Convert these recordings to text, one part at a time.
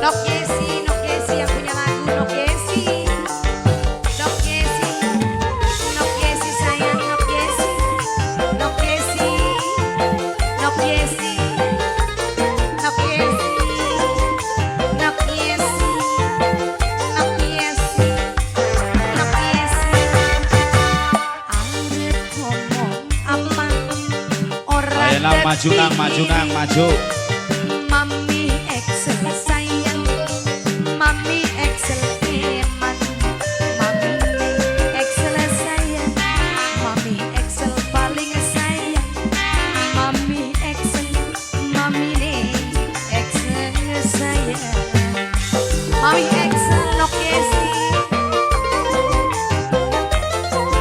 Nok Yesi, Nok Yesi yang punya lagu Nok Yesi. Nok Yesi, Nok Yesi sayang, Nok Yesi. Nok Yesi, Nok Yesi. Nok Yesi. Nok Yesi. Nok Yesi. Nok Yesi. Arep ngomong apa ora Ayo nang maju nang, maju nang, maju. Mami Excel sayang, Mami Excel eman, Mami Excel sayang, Mami Excel paling sayang, Mami Excel, Mami Excel sayang, Mami Excel Nok Yesi,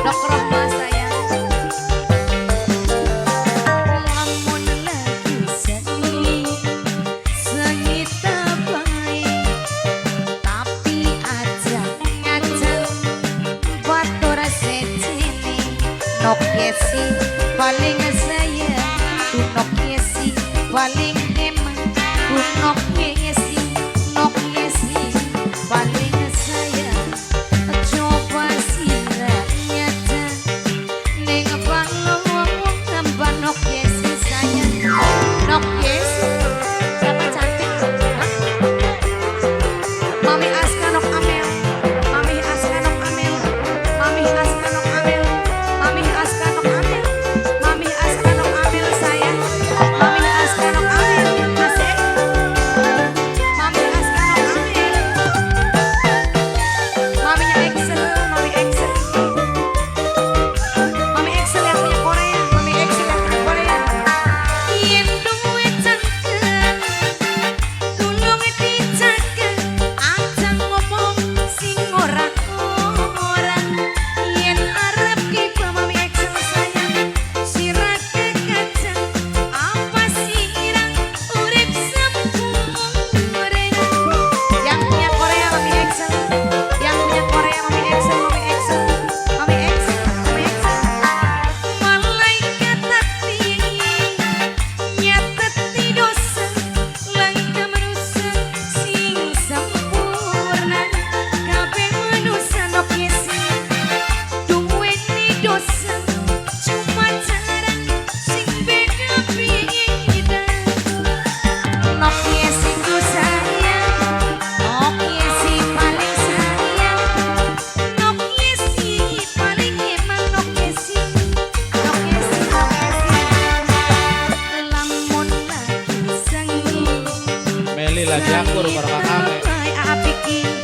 Nok Rohma sayang. Lamun lagi sedih, sengita baik, tapi aja ngajak batur sejene. Nok Yesi paling sayang, Nok Yesi paling eman, Nok Yesi, Nok Yesi paling sayang. Coba sira nyata ning balung Nok Yesi sayang. Nok Yesi siapa cantik? Hah? Mami Aska Nok Amel, Mami Aska Nok Amel, Mami Aska Nok Amel, Mami Aska Nok Amel, Mami Aska Nok Amel sayang, Mami Aska Nok Amel, asik. Mami Aska Nok Amel, Maminya Excel, Mami Excel, Mami Excel yang punya Korea, Mami Excel yang punya Korea. Yen duwe cangkem, tulung dijaga, aja ngomong sing ora ora. Yen arep kiba Mami Excel sayang, sirake kacang, apa sirang urip sempurna. Yang punya Korea Mami Excel, yang punya Korea Mami Excel, Mami Excel, Mami Excel, Mami Excel. Malaikat ati nyatet dosa langka manusa sing sempurna, kabeh manusa Nok Yesi duweni dosa, cuma cara sing beda-beda. Nok Yesi ku sayang, Nok Yesi paling sayang, Nok Yesi paling emang, Nok Yesi, Nok Yesi, Nok Yesi. Lamun lagi sengi Meli lagi akur karo kakake. apiki.